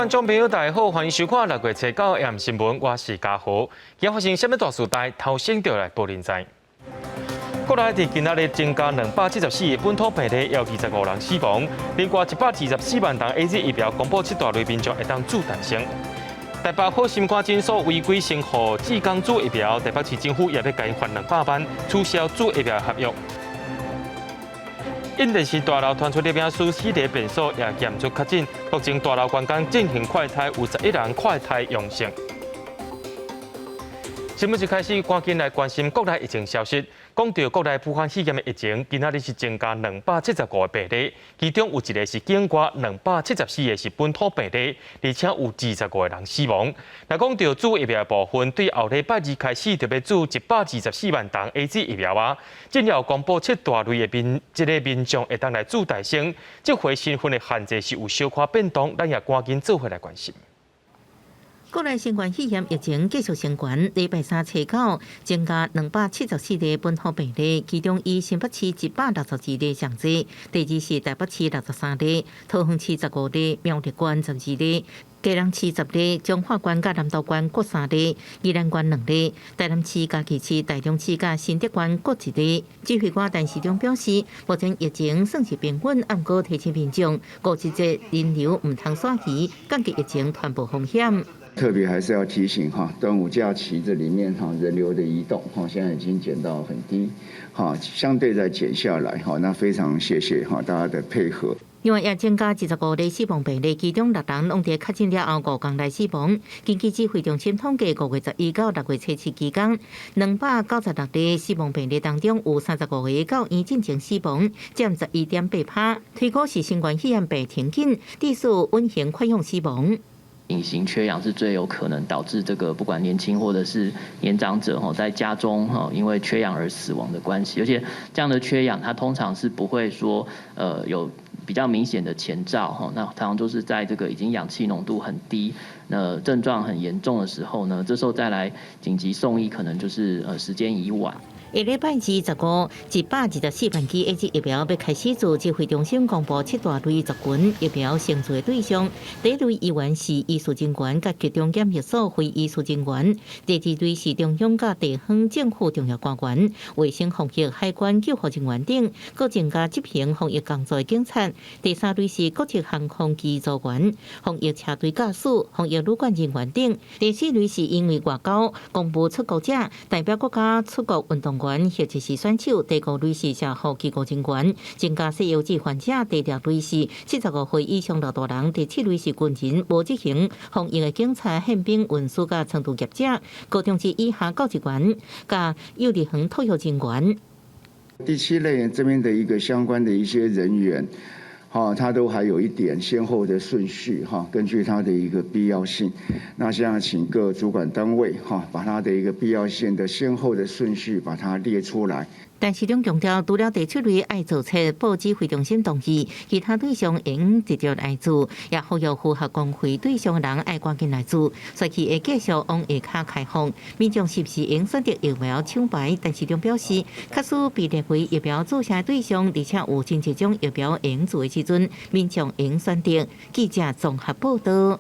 觀眾朋友，大家好，歡迎收看六月初九暗新聞，我是嘉豪。今發生啥物大事代？頭先就來報恁知。國內佇今仔日增加274個本土病例，有25人死亡。另外124萬劑 AZ 疫苗公布七大類民眾會當注單成。台北好心肝診所違規先予志工注疫苗，台北市政府也欲共𪜶罰200萬，取消注疫苗合約。印電視大樓傳出攝影師死佇便所，也驗出確診。目前大樓員工進行快篩，有11人快篩陽性。新聞一開始，趕緊來關心國內疫情消息。講到國內武漢肺炎的疫情，今仔日是增加275個病例，其中有一個是境外，274個是本土病例，而且有25個人死亡。若講到注疫苗的部分，對後禮拜二開始就欲注124萬劑 AZ 疫苗啊，政府公布七大類的民這个民眾會當來注代先，這回身份的限制是有小可變動，咱也趕緊做伙來關心。國內新冠肺炎疫情繼續升懸，禮拜三初九增加274例本土病例，其中以新北市162例上濟，第二是台北市63例，桃園市15例，苗栗縣12例，基隆市10例，彰化縣佮南投縣各3例，宜蘭縣2例，台南市、嘉義市、台中市佮新竹縣各1例。指揮官陳時中表示，目前疫情算是平穩，毋過提醒民眾五一節人流毋通散去，降低疫情傳播風險。特別還是要提醒哈，端午假期這裡面哈人流的移動哈，現在已經減到很低，哈，相對在減下來哈，那非常謝謝哈大家的配合。另外，也增加25例死亡病例，其中六人攏佇確診了後5天內死亡。根據指揮中心統計，5月11到6月初七期間，296例死亡病例當中，有35個到院進前死亡，佔11.8%。推估是新冠肺炎病情緊，致使隱形缺氧死亡。隱形缺氧是最有可能導致這個不管年輕或者是年長者吼，在家中吼因為缺氧而死亡的關係，而且這樣的缺氧，它通常是不會說有比較明顯的前兆吼，那通常就是在這個已經氧氣濃度很低，那症狀很嚴重的時候呢，這時候再來緊急送醫，可能就是時間已晚。下禮拜二十五，124萬劑 AZ 疫苗欲開始注，指揮中心公布七大類族群疫苗先注的對象。第一類醫院是醫事人員佮集中檢疫所非醫事人員；第二類是中央佮地方政府重要官員、衛生防疫、海關救護人員等，閣增加執行防疫工作的警察。第三類是國際航空機組員、防疫車隊駕駛、防疫旅館人員等。第四類是因為外交、公務出國者、代表國家出國運動員或者是選手。第五類是社福機構人員，增加細幼稚患者。第六類是75歲以上老大人。第七類是軍人、無執行防疫的警察、憲兵、運輸佮倉儲業者、高中職以下教職員、佮幼兒園托育人員。第七類這邊的一個相關的一些人員，哈，他都還有一點先後的順序，哈，根據他的一個必要性，那現在請各主管單位，哈，把他的一個必要性的先後的順序把它列出來。陳時中強調，除了第七類愛做冊報指揮中心同意，其他對象應直接來注，也呼籲符合公衛對象的人愛趕緊來注。社區會繼續往下跤開放，民眾是毋是應選擇疫苗搶排？陳時中表示，假使被列為疫苗注射對象，而且有真濟種疫苗會注的時陣，民眾應選擇。記者綜合報道。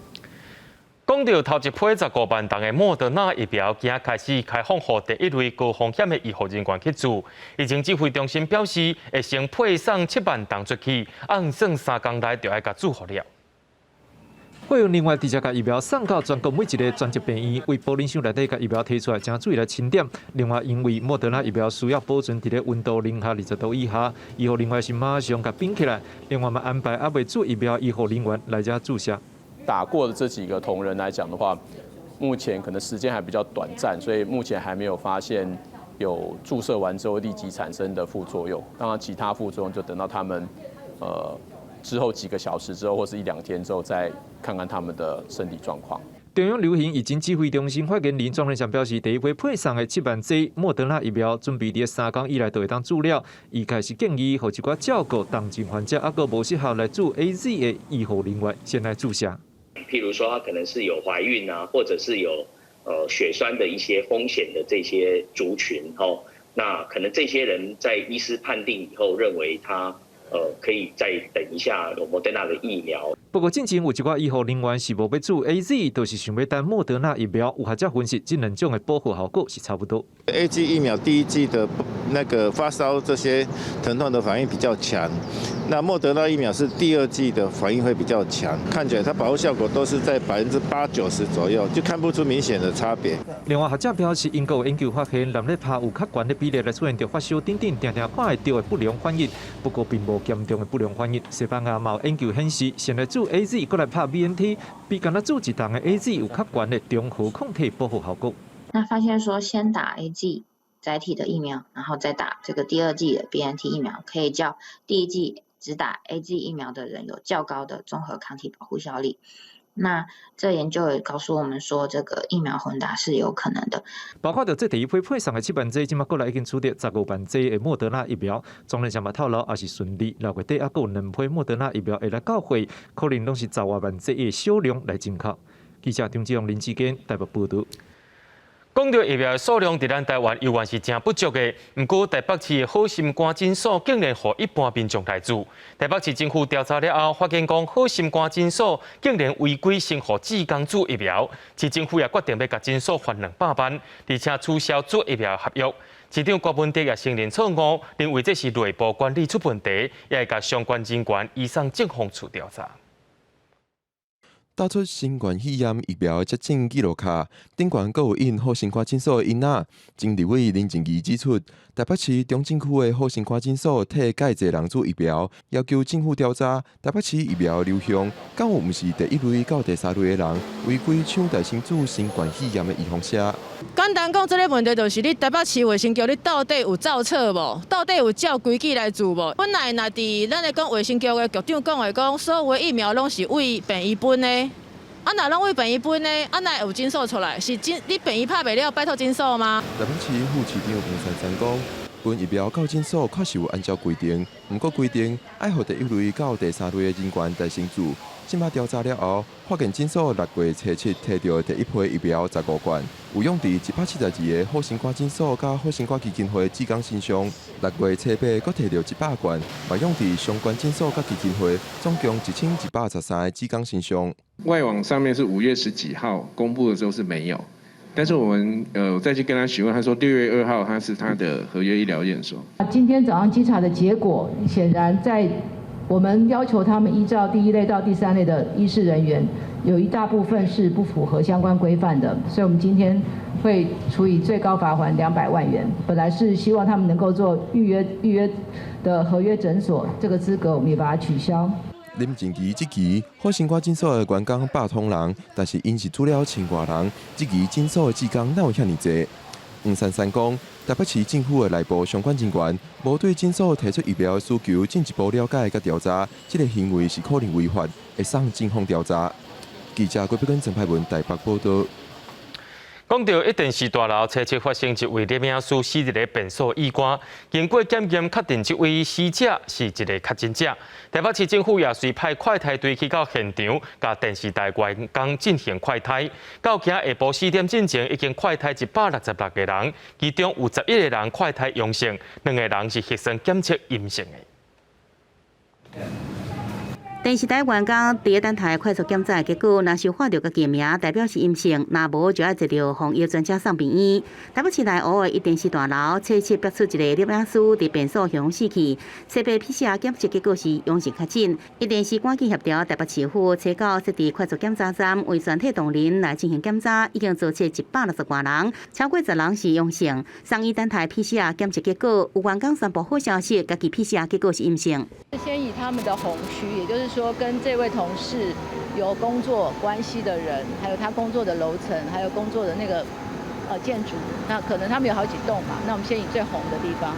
講到頭一批15萬劑的莫德納疫苗，今開始開放予第一類高風險的醫護人員去注。疫情指揮中心表示，會先配送7萬劑出去，按算3工內就愛共注予了。會用另外直接共疫苗送到全國每一个專責病院，為保冷箱內底共疫苗提出來，請注意來清點。另外，因為莫德納疫苗需要保存佇咧溫度零下20度以下，醫護人員是馬上共冰起來。另外嘛，安排猶未注疫苗醫護人員來遮注射。打過的這幾個同仁來講的話，目前可能時間還比較短暫，所以目前還沒有發現有注射完之後立即產生的副作用。當然，其他副作用就等到他們之後幾個小時之後，或是一兩天之後，再看看他們的身體狀況。中央流行疫情指揮中心發言人莊人祥表示，第一批配送的7萬劑莫德納疫苗，準備佇3工以內就會當注了。伊開始建議，予一寡照顧重症患者，猶閣無適合來注 AZ 的醫護人員先來注射。譬如說，他可能是有懷孕啊，或者是有血栓的一些風險的這些族群，吼，那可能這些人在醫師判定以後，認為他可以再等一下莫德納的疫苗。不過，進前有一寡醫護人員是無欲注 AZ，就是想欲等莫德納疫苗。有學者分析，這兩種的保護效果是差不多。 AZ 疫苗第一劑的那個發燒這些疼痛的反應比較強，那莫德納疫苗是第二劑的反應會比較強，看起來它保護效果都是在80%-90%左右，就看不出明顯的差別。另外，學者表示，英國研究發現，濫咧拍有較懸的比例來出現著發燒等等，定定看會著的不良反應，不過並無嚴重的不良反應。西班牙嘛有研究顯示，先來注 AZ，閣來拍 BNT，比干焦注一筒的 AZ 有較懸的中和抗體保護效果。那發現說，先打 AZ 載體的疫苗，然後再打這個第二劑的 BNT 疫苗，可以較第一劑只打 AZ 疫苗的人有較高的綜合抗體保護效力。那這研究也告訴我們說，這個疫苗混打是有可能的。包括著這第一批配送的7萬劑，這馬過來已經取得15萬劑的莫德納疫苗。莊人祥嘛透露，也是順利，6月底猶閣有兩批莫德納疫苗會來到貨，可能攏是10外萬劑的少量來進口。記者張志勇、林志堅台北報導。講著疫苗數量佇咱台灣猶原是誠不足的，毋過台北市的好心肝診所竟然予一般民眾來注。台北市政府調查了後，發現講好心肝診所竟然違規先予志工注疫苗，市政府也決定欲共診所罰200萬，而且取消注疫苗合約。市長柯文哲也承認錯誤，認為這是內部管理出問題，也會共相關人員移送政風處調查。打出新冠肺炎疫苗接種記錄卡，頂懸閣有印好心肝診所的印仔。前立委林靜儀指出，台北市中正區的好心肝診所替蓋濟人注疫苗，要求政府調查台北市疫苗流向，敢有毋是第一類到第三類的人違規搶代先注新冠肺炎的預防射。簡單講，這个問題就是你台北市衛生局，你到底有照冊無？到底有照規矩來做無？本來若佇咱來講衛生局的局長講的講，所有的疫苗攏是為病院分的。啊，若攏為病院分的，啊，哪會有診所出來？是診你病院拍袂了，拜託診所嗎？台北市副市長黃珊珊講，分疫苗到診所確實有按照規定，毋過規定愛予第一類到第三類的人員代先注。這馬調查了後，發現診所6月初7提著第一批疫苗15罐，有用佇172个好心肝診所佮好心肝基金會志工身上。6月初8閣提著100罐，嘛用佇相關診所佮基金會，總共1113个志工身上。外網上面是5月10幾號公布的時候是沒有，但是我們再去跟他詢問，他說6月2號他是他的合約醫療院所。今天早上稽查的結果顯然在我們要求他們依照第一類到第三類的醫事人員，有一大部分是不符合相關規範的，所以我們今天會處以最高罰鍰200萬元。本來是希望他們能夠做預約的合約診所，這個資格我們也把它取消。林靜儀質疑好心肝診所的員工百通人，但是𪜶是注了千外人，質疑診所的志工哪有遐爾濟？黃珊珊講，台北市政府的內部相關人員無對診所提出疫苗的需求進一步了解佮調查，這个行為是可能違法，會送警方調查。記者郭碧根、陳派文台北報導。講著一電視大樓初七發生一位攝影師死佇咧便所意外，經過檢驗確定這位死者是一个確診者。台北市政府也隨派快篩隊去到現場，共電視台員工進行快篩。到今下晡4點進前，已經快篩166個人，其中有11個人快篩陽性，兩個人是核酸檢測陰性的。電視台員工佇等待快速檢查的結果，若是看著家己名，代表是陰性；若無就愛坐著防疫專車送病院。台北市內湖的一電視大樓，初七爆出一個攝影師佇便所予死去，初八 PCR 檢測結果是陽性確診。一電視趕緊協調台北市府，冊到設置快速檢查站，為全體同仁來進行檢查，已經做出160外人，超過10人是陽性。送醫等待 PCR 檢測結果，有員工宣布好消息，家己 PCR 結果是陰性。先以他們的紅區，也就是說跟這位同事有工作關係的人，還有他工作的樓層，還有工作的那個建築，那可能他們有好幾棟嘛，那我們先以最紅的地方，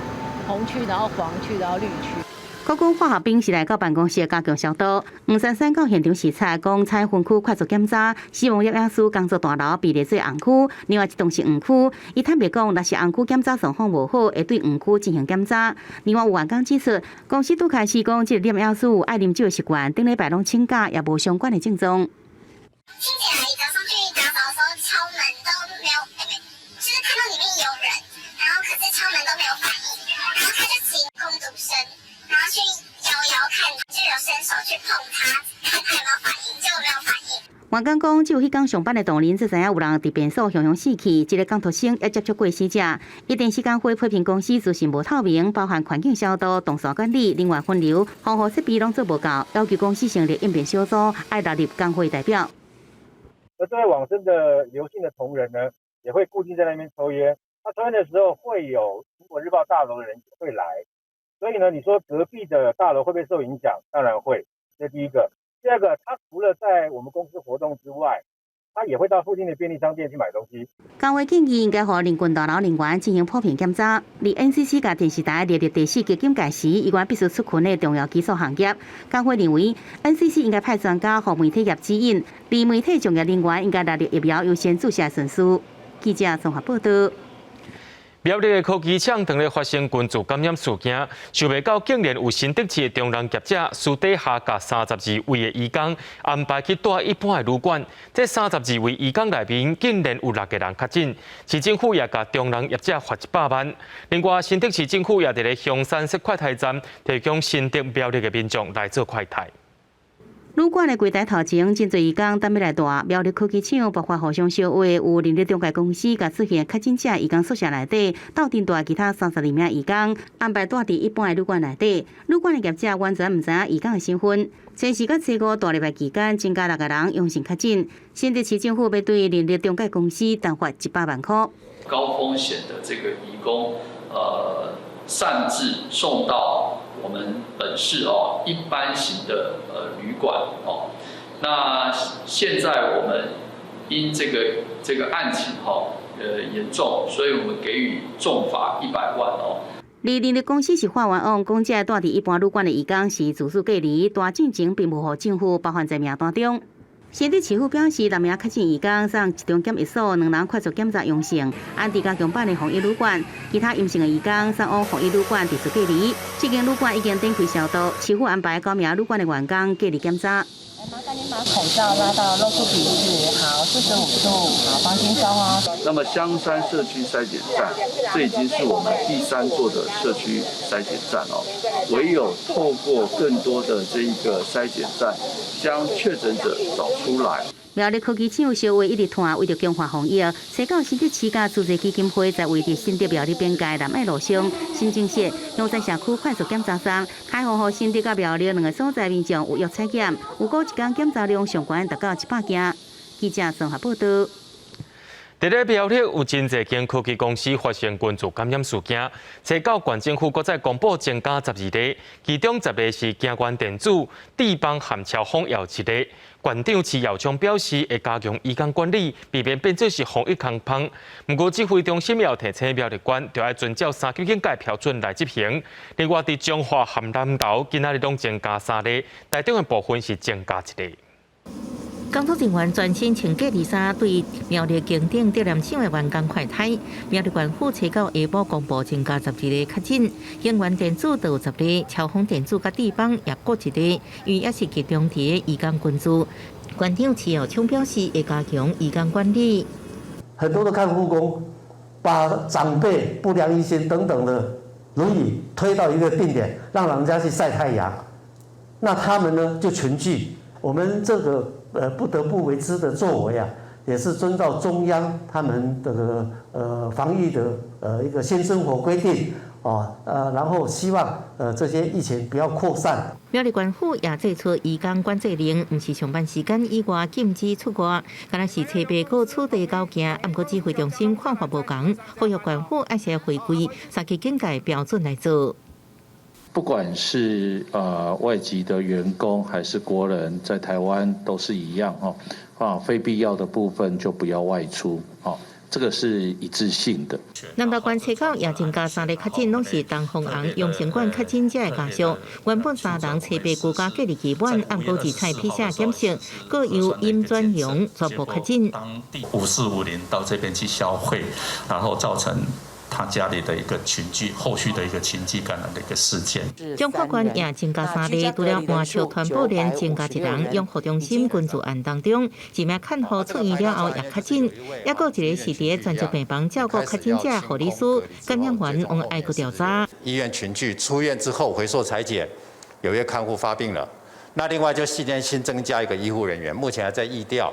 紅區，然後黃區，然後綠區。國軍化學兵是來到辦公室加強消毒。黃珊珊到現場視察，講採分區快速檢查，死亡攝影師工作大樓被列做紅區，另外一棟是黃區。伊坦白講，若是紅區檢查狀況無好，會對黃區進行檢查。另外有員工指出，公司拄開始講，這个攝影師有愛啉酒的習慣，頂禮拜攏請假，也無相關的症狀。清潔阿姨早上去打掃的時候，敲門都沒有，就是看到裡面有人，然後可是敲門都沒有反應，然後他就請工讀生。然後去搖搖員工講，只有彼工上班的同仁才知影有人佇便所雄雄死去，這个工讀生也接觸過死者。一段時間會批評公司資訊無透明，包含環境消毒、動線管理、人員分流、防護設備攏做無夠，要求公司成立應變小組，愛納入工會代表。而這位往生的劉姓的同仁呢，也會固定在那邊抽菸。他抽菸的時候，會有蘋果日報大樓的人會來，所以呢，你說隔壁的大樓會不會受影響？當然會。這第一個。第二個，他除了在我們公司活動之外，他也會到附近的便利商店去買東西。工會建議應該予鄰近大樓人員進行普遍檢查。而 NCC 共電視台列入第四級警戒時，依然必須出勤的重要基礎行業。工會認為 NCC 應該派專家予媒體業指引，而媒體從業人員應該納入疫苗優先注射順序。記者綜合報道。苗栗的科技廠當咧發生群聚感染事件，想袂到竟然有新竹市的中人業者私底下共32位的移工安排去蹛一般的旅館。這32位移工內面竟然有六個人確診，市政府也共中人業者罰100萬。另外，新竹市政府也佇咧香山設快篩站，提供新竹苗栗的民眾來做快篩。旅館的櫃台頭前，真濟移工等欲來蹛。苗栗科技廠爆發互相相話，有人力中介公司共出現確診者移工宿舍內底，鬥陣蹛其他32名移工，安排蹛佇一般的旅館內底。旅館的業者完全毋知影移工的身份。初四佮初五大禮拜期間，增加六個人陽性確診。新竹市政府欲對人力中介公司單罰100萬塊。高風險的這個移工，擅自送到我們本市哦一般型的旅館哦，那現在我們因這個案情哈嚴重，所以我們給予重罰100萬哦。而人力公司是發冤枉，講這蹛佇一般旅館的移工是自主隔離，蹛進前並無予政府包含在名單中。新竹市府表示，六名確診移工送集中檢疫所，兩人快速檢查陽性，安置加強版的防疫旅館，其他陰性的移工送往防疫旅館持續隔離。這間旅館已經展開消毒，市府安排九名旅館的員工隔離檢查。麻煩您把口罩拉到露出鼻子，好，45度，好，放輕鬆哦。那麼香山社區篩檢站，這已經是我們第三座的社區篩檢站哦。唯有透過更多的這一個篩檢站，將確診者找出來。苗栗科技廠燒話一直拖，為著強化防疫，西九新竹市佮慈濟基金會在位佇新竹苗栗邊界南愛路上新增設香山社區快速檢查站，開放予新竹佮苗栗兩个所在民眾預約採檢，預估一工檢查量上懸達到100件。記者綜合報道。佇咧苗栗有真濟間科技公司發生群聚感染事件，初九縣政府閣再公布增加12例，其中10个是京元電子、智邦和超豐有一个。縣長徐耀昌表示會加強移工管理，避免變做是防疫空縫。毋過指揮中心也提醒苗栗縣，著愛遵照三級警戒標準來執行。另外，佇彰化和南投，今仔日攏增加三例，台中的部分是增加一例。工作人員全身穿隔離衫，對苗栗金鼎製鹽廠的員工快篩。苗栗縣府初九下晡公布增加12例確診，京元電子就有10例，超豐電子佮智邦也各一例，因為也是集中佇移工群聚。縣長徐耀昌表示會加強移工管理。很多的看護工把長輩、不良於行等等的輪椅推到一個定點，讓人家去曬太陽，那他們呢就群聚。我們這個不得不為之的作為啊，也是遵照中央他們的防疫的一個新生活規定哦，然後希望這些疫情不要擴散。苗栗縣府也祭出移工管制令，毋是上班時間以外禁止出外，敢若是初八閣取締猴行，毋過指揮中心看法無仝，呼籲縣府愛是回歸三級警戒標準來做。不管是外籍的員工還是國人，在台灣都是一樣哦，啊，非必要的部分就不要外出，哦，這個是一致性的。南投縣初九也增加三例確診，攏是東方紅養成館確診者的家屬。原本三人初八居家隔離期滿，毋過二採 PCR 檢測，閣由陰轉陽，全部確診。 5450到這邊去消費，然後造成他家裡的一個群聚，後續的一個群聚感染的一個事件。彰化縣也增加三例，除了換笑傳播鏈增加一人，養護中心群聚案當中，一名看護出院了後也確診，抑閣一个是佇專責病房照顧確診者的護理師，感染源往愛閣調查。醫院群聚出院之後回溯採檢，有一位看護發病了。那另外就今天新增加一個醫護人員，目前還在疫調。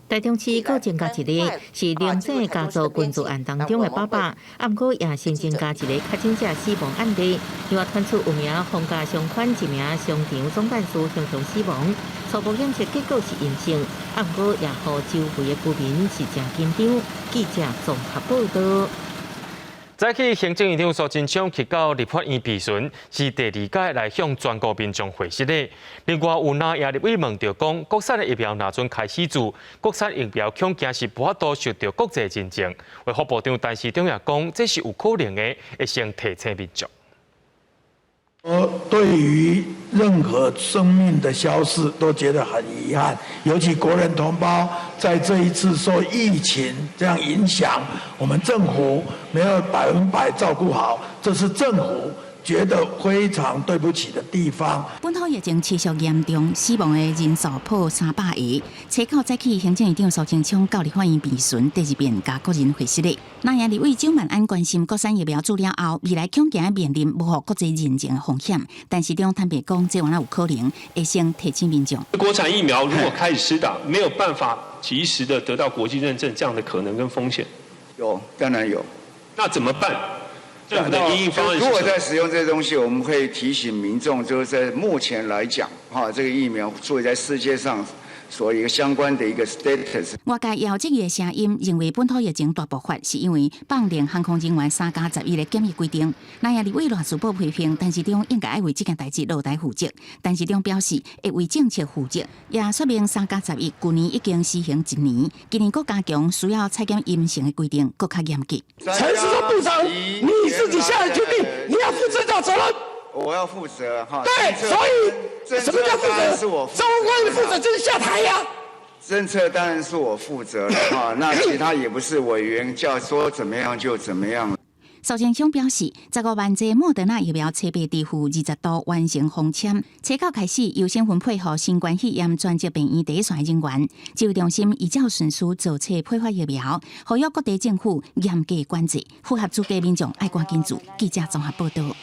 台中市閣增加一例，是林姓家族群聚案當中的爸爸，毋過也新增加一个確診者死亡案例。另外傳出有名房價相款一名商場總幹事雄雄死亡，初步檢測結果是陰性，毋過也予周圍的居民是誠緊張。記者綜合報道。早起行政院長蘇貞昌去到立法院備詢，是第二屆來向全國民眾回釋的。另外有藍營立委問著講，國產的疫苗若陣開始注，國產疫苗恐驚是無法度受著國際認證。衛福部長陳時中也講，這是有可能的，會先提醒民眾。我對於任何生命的消逝都覺得很遺憾，尤其國人同胞在這一次受疫情這樣影響，我們政府沒有100%照顧好，這是政府覺得非常對不起的地方。本土疫情持續嚴重，死亡的人數破300個。初九早起，行政院長蘇貞昌到立法院備詢，第二遍共國人回釋的。藍營立委蔣萬安關心國產疫苗注了後，未來恐驚面臨無予國際認證的風險。陳時中坦白講，這有可能會先提醒民眾。國產疫苗如果開始施打，沒有辦法及時的得到國際認證，這樣的可能跟風險。有，當然有。那怎麼辦？政府的因應方案。如果在使用這些東西，我們會提醒民眾，就是在目前來講，哈，這個疫苗作為在世界上所一個相關的一個 status。外界也有質疑的聲音，認為本土疫情大爆發是因為放任航空人員3加11的檢疫規定。藍營立委賴士葆批評，陳時中應該愛為這件代誌落台負責。陳時中表示會為政策負責，也說明3加11舊年已經實行一年，今年閣加強需要採檢陰性的規定，閣較嚴格。陳時中部長，你自己下來決定，你要負這個責任。我要負責哈。對，所以什麼叫負責？是我政務官負責就是下台呀。政策當然是我負責了哈，那其他也不是委員叫說怎麼樣就怎麼樣。蘇貞昌表示，15萬劑莫德納疫苗初步支付20度完成封簽，初九開始優先分配予新冠肺炎專責病院第一線人員，指揮中心依照順序做冊配發疫苗，呼籲各地政府嚴格管制，符合資格民眾愛趕緊注。記者綜合報道。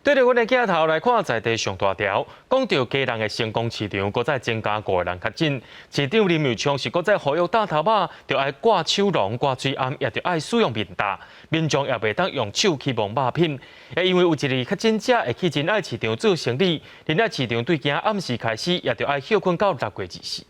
對著阮的鏡頭來看，在地上大條，講著基隆的成功市場，閣再增加五个人確診。市長林右昌是閣再呼籲大頭肉，著愛掛手籠、掛水頷，也著愛使用面罩。民眾也袂當用手去摸肉品。也因為有一个確診者會去仁愛市場做生理，仁愛市場對今暗時開始，也著愛歇睏到6月24。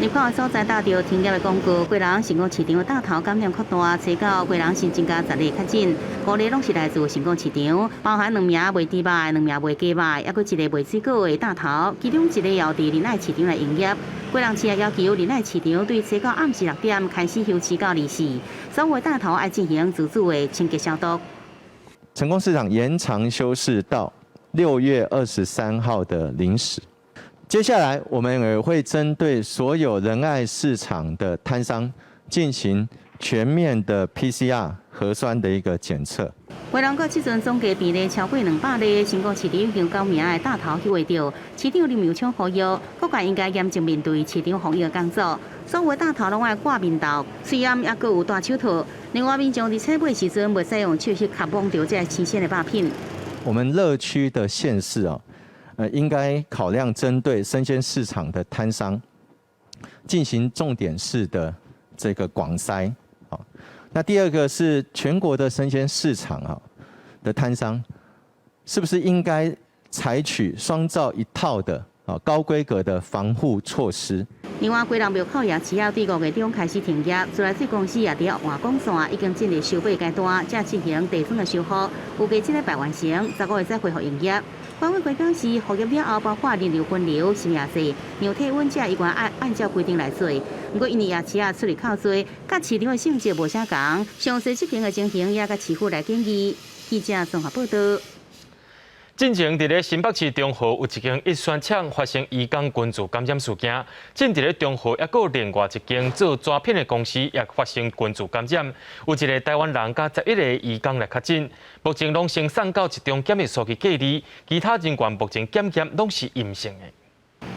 入口的所在貼著停業的廣告，基隆成功市場的大頭感染擴大，初九基隆新增加10个確診，五个攏是來自成功市場，包含兩名賣豬肉的、兩名賣雞肉的，抑閣一个賣水果的大頭，其中一个也有佇仁愛市場來營業。基隆市也要求仁愛市場對初九暗時6點開始休市到24，所有大頭愛進行自主的清潔消毒。成功市場延長休市到6月23號的零時。接下來，我們也會針對所有仁愛市場的攤商進行全面的 PCR 核酸的一個檢測。基隆到這陣總計病例超過200例，成功市場有九名的大頭去未著，市長林右昌呼籲，各界應該嚴正面對市場防疫的工作，所有大頭攏愛掛面罩，喙罨抑閣有戴手套。另外，民眾佇採買時陣，袂使用手去磕摸著這新鮮的肉品。我們樂區的縣市啊，應該考量針對生鮮市場的攤商進行重點式的這個廣篩。好，那第二個是全國的生鮮市場啊的攤商，是不是應該採取雙罩一套的啊高規格的防護措施？另外，基隆廟口夜市仔對5月中開始停業，自來水公司也佇換管線已經進入收尾階段，正進行地磚的修復，預計這禮拜完成，15日再恢復營業。管委會表示，復業了後，包括人流分流、實名制、量體溫，這依然按照規定來做。毋過，因為夜市仔出入口濟，佮市場的性質無啥仝，詳細執行的情形也佮市府來建議。記者綜合報道。進前佇咧新北市中和有一間乙酸廠發生移工群聚感染事件，進佇咧中和抑閣有另外一間做紙片的公司也發生群聚感染，有一个台灣人佮11个移工來確診，目前攏先送到一中檢疫所去隔離，其他人員目前檢驗攏是陰性的。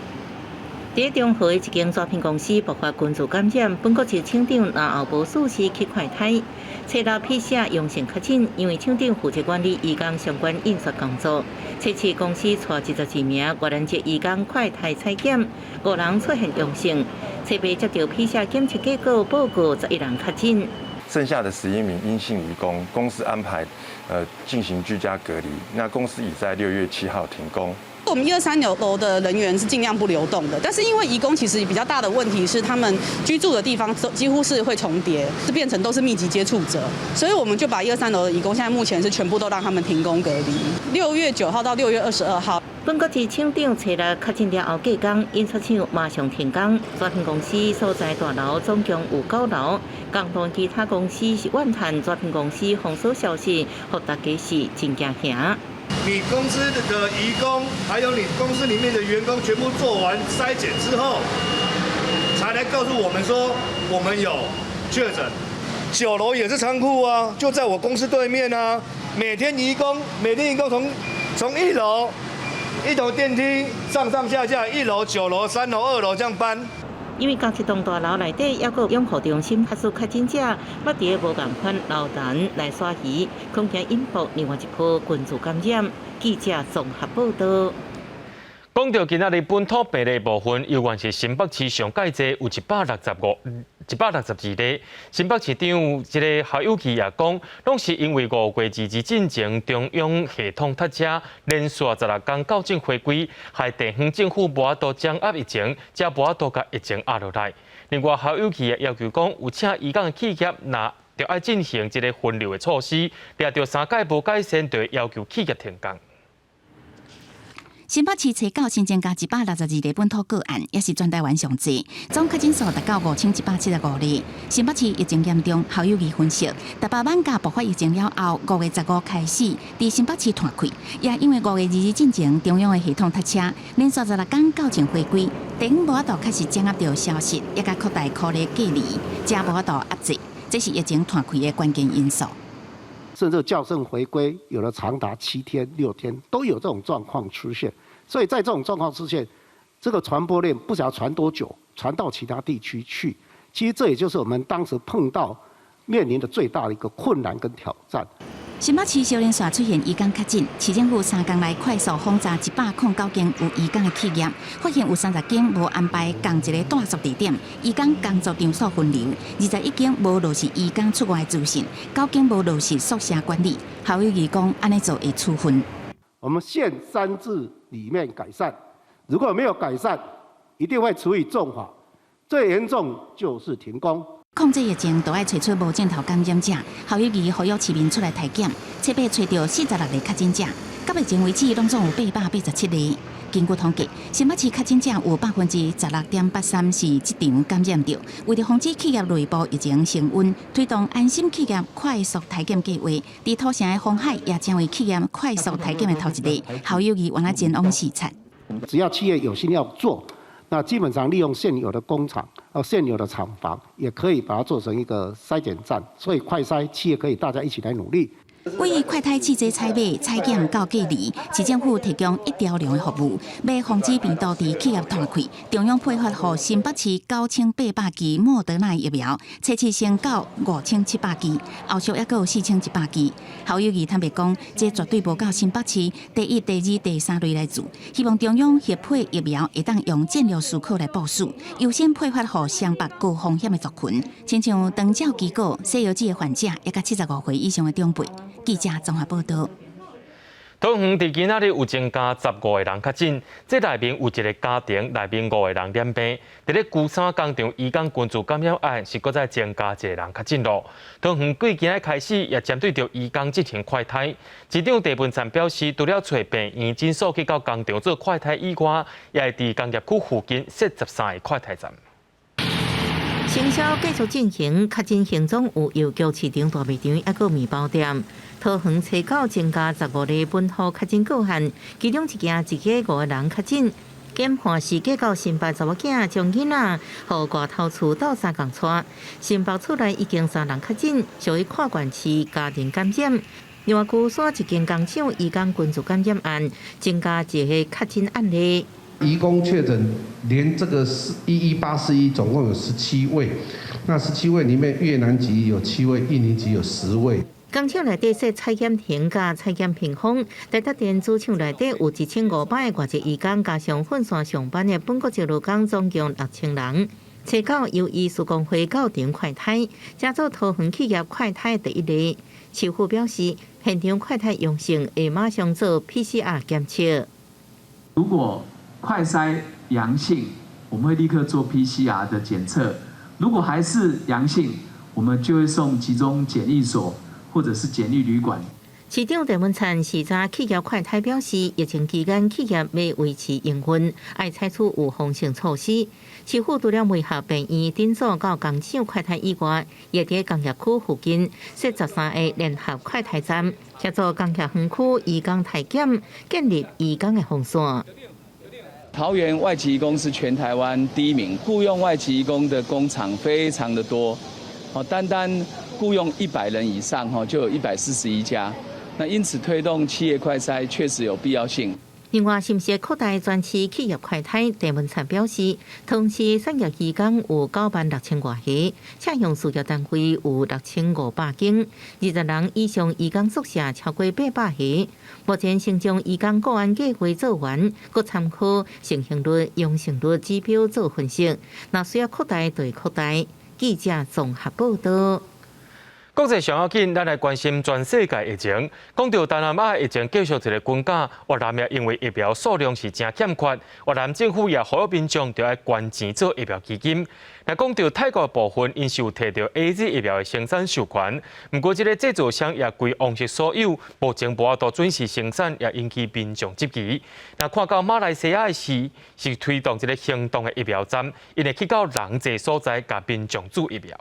佇中和的一間紙片公司爆發群聚感染，本國籍廠長然後無事時去快篩，初六 PCR 陽性確診，因為廠長負責管理移工相關印刷工作。測試公司帶22名越南籍移工快篩採檢，五人出現陽性。初八接到 PCR 檢測結果報告，11人確診。剩下的11名陰性移工，公司安排進行居家隔離。那公司已在6月7號停工。我們一二三樓的人員是盡量不流動的，但是因為移工其實比較大的問題是，他們居住的地方都幾乎是會重疊，是變成都是密集接觸者，所以我們就把一二三樓的移工現在目前是全部都讓他們停工隔離。6月9號到6月22號。本國籍廠長初六確診了後，隔工印刷廠馬上停工。紙片公司所在大樓總共有九樓，共同其他公司是怨嘆紙片公司封鎖消息，予大家是真驚嚇。你公司的移工，還有你公司裡面的員工，全部做完篩檢之後，才來告訴我們說我們有確診。九樓也是倉庫啊，就在我公司對面啊。每天移工，每天移工從一樓一樓電梯上上下下，一樓、九樓、三樓、二樓這樣搬。因為同一棟大樓內底猶閣有養護中心，確實確診者，捌佇個無仝款樓層來刷魚，恐驚引爆另外一波群聚感染。記者綜合報道。講到今仔日本土病例部分，猶原是新北市上蓋濟，有165、162例。新北市長這个侯友宜也講，攏是因為5月22進前中央系統塞車，連續16工校正回歸，害地方政府無法度掌握疫情，才無法度共疫情壓落來。另外，侯友宜也要求講，有請移工的企業，若著愛進行這个分流的措施，掠著三改無改善，就會要求企業停工。新北市初九新增加162例本土個案，也是全台灣上濟，總確診數達到5175例。新北市疫情嚴重，侯友宜分析，台北艋舺爆發疫情了後，5月15開始，佇新北市湠開，也因為5月22進前中央的系統塞車，連續16工校正回歸，地方無法度確實掌握著消息，也共擴大隔離隔離，才無法度壓制，這是疫情湠開的關鍵因素。甚至校正回歸，有的長達7天、6天，都有這種狀況出現。所以在這種狀況出現，這個傳播鏈不曉得傳多久，傳到其他地區去。其實這也就是我們當時碰到面臨的最大的一個困難跟挑戰。新北市小連線出現移工確診，市政府三工來快速訪查109間有移工的企業，發現有30間無安排仝一个住宿地點，移工工作場所分流；21間無落實移工出外資訊，9間無落實宿舍管理。侯友宜講，按呢做會處分。我們限三日裡面改善，如果沒有改善，一定會處以重罰，最嚴重就是停工。控制疫情，都愛揣出無症頭感染者。侯友宜呼籲市民出來篩檢，初八揣著46个確診者，到目前為止，攏總有882例。根據統計，新北市確診者有16.83%是職場感染著。為著防止企業內部疫情升溫，推動安心企業快速篩檢計劃。佇土城的鴻海也成為企業快速篩檢的頭一个。侯友宜原來前往視察。只要企業有心要做，那基本上利用現有的工廠、現有的廠房，也可以把它做成一個篩檢站。所以快篩企業可以大家一起來努力。為快篩試劑採買、採檢到隔離，市政府提供一條龍的服務，欲防止病毒佇企業湠開。中央配發予新北市9800劑莫德納疫苗，測試先到5700劑，後續猶閣有4100劑。侯友宜坦白講，這絕對無夠新北市第一、第二、第三類來做。希望中央核批疫苗會當用戰略思考來部署，優先配發予雙北高風險的族群，親像長照機構、西藥劑的患者，以及75歲以上的長輩。記者綜合報道。桃園佇今仔日有增加15個人確診，這內面有一个家庭內面五個人染病。佇咧龜山工廠移工群聚感染案是閣再增加一個人確診囉。桃園對今仔開始也針對著移工進行快篩。市長鄭文燦表示，除了揣病院診所去到工廠做快篩以外，也會佇工業區附近設13個快篩站。清消繼續進行，確診行蹤有郵局市場大賣場，抑閣麵包店。桃園初九增加15例本土確診個案，其中一家一家五個人確診。檢判是計較新北查某囝將囡仔予外頭厝鬥相共帶，新北厝內已經三人確診，屬於跨縣市家庭感染。另外，龜山一間工廠移工群聚感染案，增加一個確診案例。移工確診，連這個11841總共有十七位，那十七位裡面越南籍有7位，印尼籍有10位。工廠內底設採檢亭佮採檢屏風，台達電主廠內底有1500個外籍移工，加上分線上班的本國籍勞工，總共6000人。初九由醫師公會到場快篩，這做桃園企業快篩第一例。市府表示，現場快篩陽性會馬上做 PCR 檢測。如果快篩陽性，我們會立刻做 PCR 的檢測。如果還是陽性，我們就會送集中檢疫所或者是檢疫旅館。市長鄭文燦視察企業快篩表示，疫情期間企業欲維持營運，愛採取預防性措施。市府除了配合病院診所佮工廠快篩以外，也佇工業區附近設13個聯合快篩站，協助工業園區移工篩檢，建立移工的防線。桃園外籍移工是全台灣第一名，僱傭外籍移工的工廠非常的多，哦，單單僱傭100人以上，哈，就有141家。那因此推動企業快篩確實有必要性。另外，是毋是擴大全市企業快篩？鄭文燦表示，同時產業移工有96,000外個，請用事業單位有6500間，20人以上移工宿舍超過800個。目前先將移工個案計劃做完，閣參考盛行率、陽性率指標做分析，若需要擴大就會擴大。記者綜合報道。國際上要緊，咱來關心全世界疫情。講到東南亞疫情繼續一個滾價，越南也因為疫苗數量是誠欠缺，越南政府也呼籲民眾著愛捐錢做疫苗基金。來講到泰國部分，𪜶是有提著 AZ 疫苗的生產授權，毋過這个製造商也歸王室所有，目前無法度準時生產，也引起民眾質疑。若看到馬來西亞的是是推動這个行動的疫苗站，𪜶會去到人濟所在，共民眾注疫苗。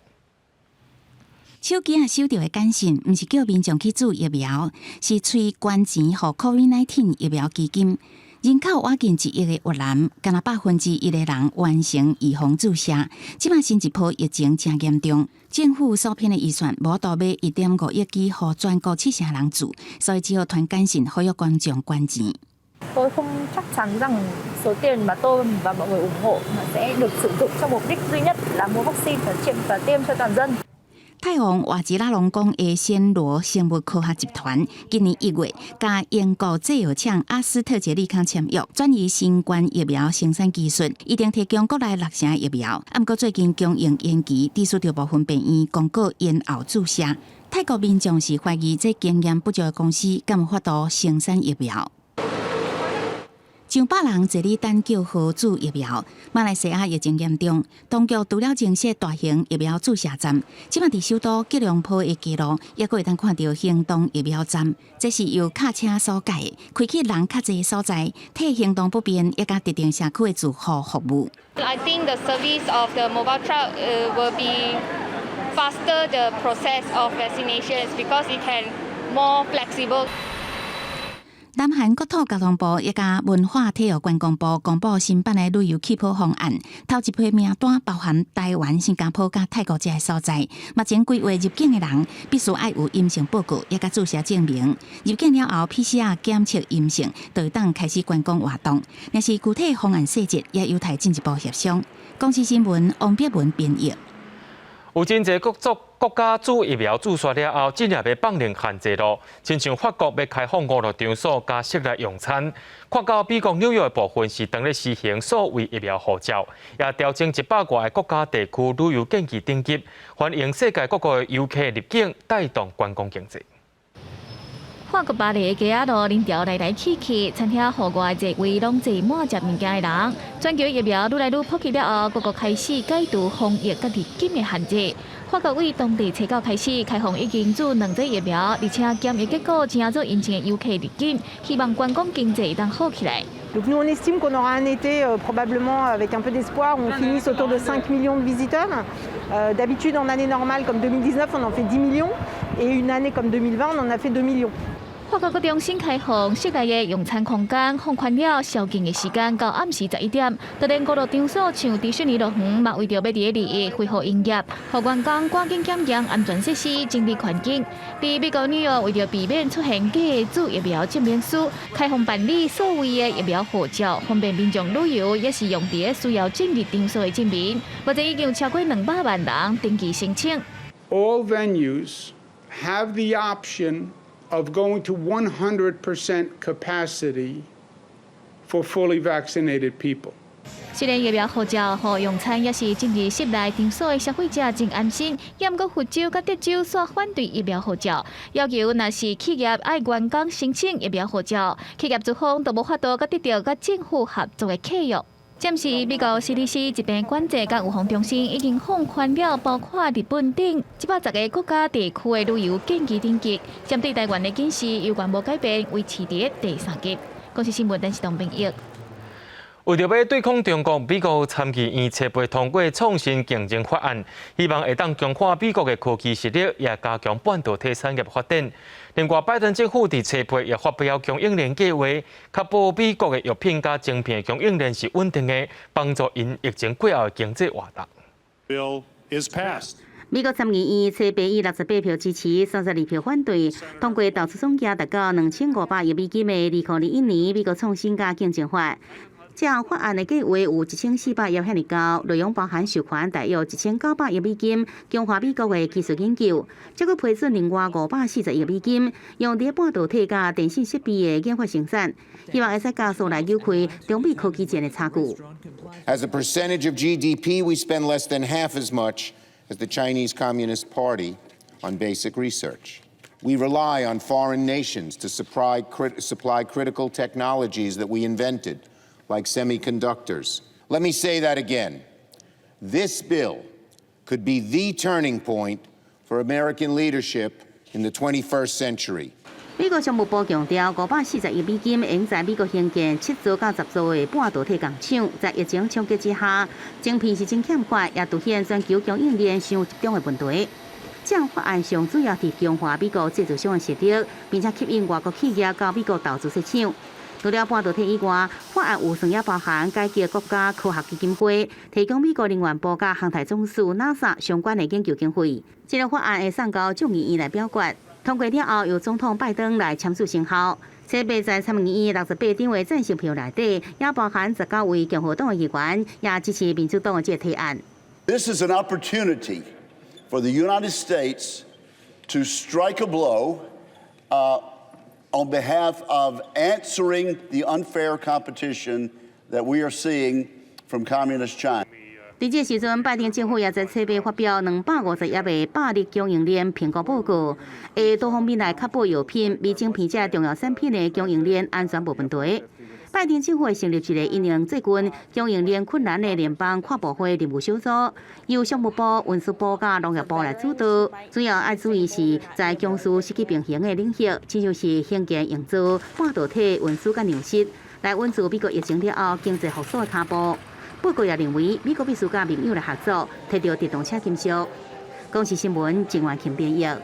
手機仔收著的簡訊，毋是叫民眾去注疫苗，是催捐錢予 COVID-19 疫苗基金。人口倚近1億的越南，干焦1%的人完成預防注射。這擺新一波疫情誠嚴重，政府所編的預算無法度買1.5億劑，予全國7成人注，所以只好傳簡訊呼籲觀眾捐錢。 Tôi không chắc chắn rằng số tiền mà tôi và mọi người ủng hộ sẽ được sử dụng cho mục đích duy nhất là mua vaccine và tiêm cho toàn dân. 泰王瓦吉拉隆功的暹羅生物科學集團今年1月，佮英國製藥廠阿斯特捷利康簽約，轉移新冠疫苗生產技術，預定提供國內6成疫苗。毋過最近供應延期，致使著部分病院公告延後注射。泰國民眾是懷疑這經驗不足的公司敢有法度生產疫苗。上百人坐佇等叫號注疫苗。馬來西亞疫情嚴重，當局除了增設大型疫苗注射站，這擺佇首都吉隆坡的街路，猶閣會當看著行動疫苗站。這是由卡車所蓋的，開去人較濟所在，替行動不便抑佮特定社區的住戶服務。 I think the service of the mobile truck will be faster the process of vaccinations because it can more flexible. 南韓國土交通部抑佮文化體育觀光部公布新版的旅遊氣泡方案，頭一批名單包含台灣、新加坡佮泰國這个所在。目前規劃入境的人必須愛有陰性報告，抑佮注射證明。入境了後 PCR 檢測陰性，就會當開始觀光活動。若是具體方案細節，也有待進一步協商。公視新聞王碧文編譯。有真濟國族國家注疫苗注射了後，進入欲放寬限制囉。親像法國欲開放娛樂場所佮室內用餐，看到美國紐約的部分是當咧實行數位疫苗護照，也調整100外个國家地區旅遊建議等級，歡迎世界各國的遊客入境，帶動觀光經濟。法國巴黎的街仔路人潮來來去去，餐廳戶外座位攏坐滿食物件的人。全球疫苗愈來愈普及了後，各國開始解除防疫佮入境的限制。法國對當地初九開始開放已經注兩劑疫苗，而且檢疫結果正做陰性的遊客入境，希望觀光經濟會當好起來。 Donc nous on estime qu'on aura un été probablement avec un peu d'espoir, on finisse autour de 5 millions de visiteurs. D'habitude en année normale comme 2019, on en fait 10 millions et une année comme 2020, on en a fait 2 millions. 法國閣重新開放室內的用餐空間，放寬了宵禁的時間到暗時11點。就連娛樂場所像迪士尼樂園，嘛為著欲佇咧2月恢復營業，予員工趕緊檢驗安全設施、整理環境。佇美國紐約，為著避免出現假的注疫苗證明書，開放辦理所謂的疫苗護照，方便民眾旅遊，也是用佇咧需要進入場所的證明。目前已經有超過200萬人登記申請。 All venues have the option of going to 100% capacity for fully vaccinated people. 雖然疫苗護照予用餐抑是進入室內場所的消費者真安心，毋過佛州佮德州煞反對疫苗護照，要求若是企業愛員工申請疫苗護照，企業資方都無法度閣得著佮政府合作的契約。暫時，美國 CDC 疾病管制佮預防中心已經放寬了包括日本等110個國家地區的旅遊建議等級，針對台灣的警示猶原無改變，維持佇第三級。公視新聞電視東編譯。為著欲對抗中國，美國參議院初步通過創新競爭法案，希望會當強化美國的科技實力，也加強半導體產業發展。另外，拜登政府佇初八也發表供應鏈計畫，確保美國的藥品佮晶片供應鏈是穩定的，幫助𪜶疫情過後的經濟活動。 Bill is passed. 美國參議院初八以68票支持、32票反對，通過投資總額達到2500億美金的2021年美國創新佮競爭法。這項法案的計劃有1400億遐爾高，內容包含授權大約1900億美金，強化美國的技術研究，再閣批准另外540億美金，用佇半導體佮電信設備的研發生產，希望會使加速來扭開中美科技戰的差距。 As a percentage of GDP, we spend less than half as much as the Chinese Communist Party on basic research. We rely on foreign nations to supply critical technologies that we invented, like semiconductors. Let me say that again. This bill could be the turning point for American leadership in the 21st century. 美國商務部強調，540億美金會在美國興建7座到10座的半導體工廠，在疫情衝擊之下，晶片是真欠缺，也凸顯全球供應鏈傷集中的問題。這項法案上主要是強化美國製造商的實力，並且吸引外國企業到美國投資設廠。除了半導體以外，法案預算也包含改革國家科學基金會，提供美國能源部佮航太總署 NASA 相關的研究經費。這個法案會送交眾議院來表決，通過了後，由總統拜登來簽署生效。初八在參議院68張的贊成票內底，也包含19位共和黨的議員，也支持民主黨的這個提案。 This is an opportunity for the United States to strike a blow on behalf of answering the unfair competition that we are seeing from Communist China. 佇這時陣，拜登政府也在初八發表250頁的百日供應鏈評估報告，會多方面來確保藥品、微晶片這重要產品的供應鏈安全無問題。拜登政府會成立一個因應最近供應鏈困難的聯邦跨部會任務小組，由商務部、運輸部佮農業部來主導。主要愛注意是在供需失去平衡的領域，親像是興建營造半導體運輸佮糧食，來穩住美國疫情了後經濟復甦的跤步。報告也認為，美國必須佮盟友來合作，推動電動車禁售。公視新聞，鄭婉琴編譯。